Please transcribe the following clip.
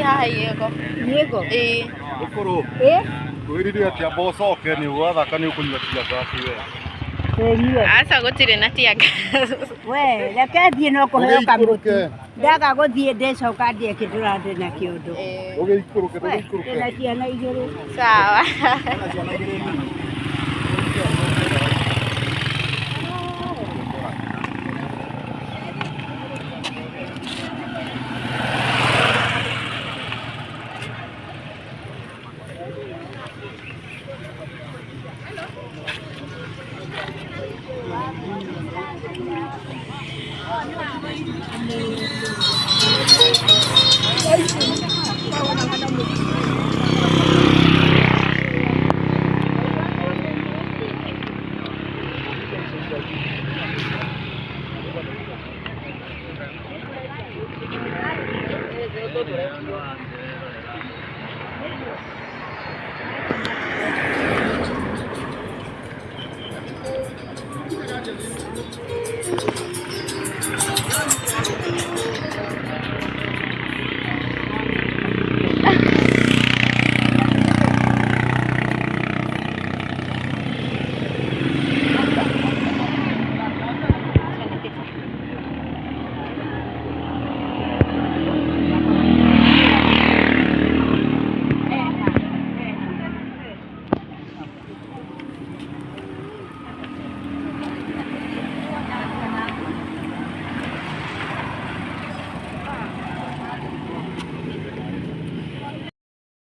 Ti haha yego. Yego. Ĩĩ. Ũkũrũ. Ĩ? Kwĩrire atĩ amba ũcoke nĩ ũgathaka nĩ ũkũnyua tear gas we. Tĩnyue. Aca gũtirĩ na tear gas. We, reke thiĩ no kũheo kamũtu. Ũgĩikũrũke. Ndaga gũthiĩ ndĩcoka ndĩe kĩndũrandĩ na kĩũndũ. Ũgĩikũrũke, We, ũgĩikũrũke. ndĩna ciana igĩrĩ. Sawa.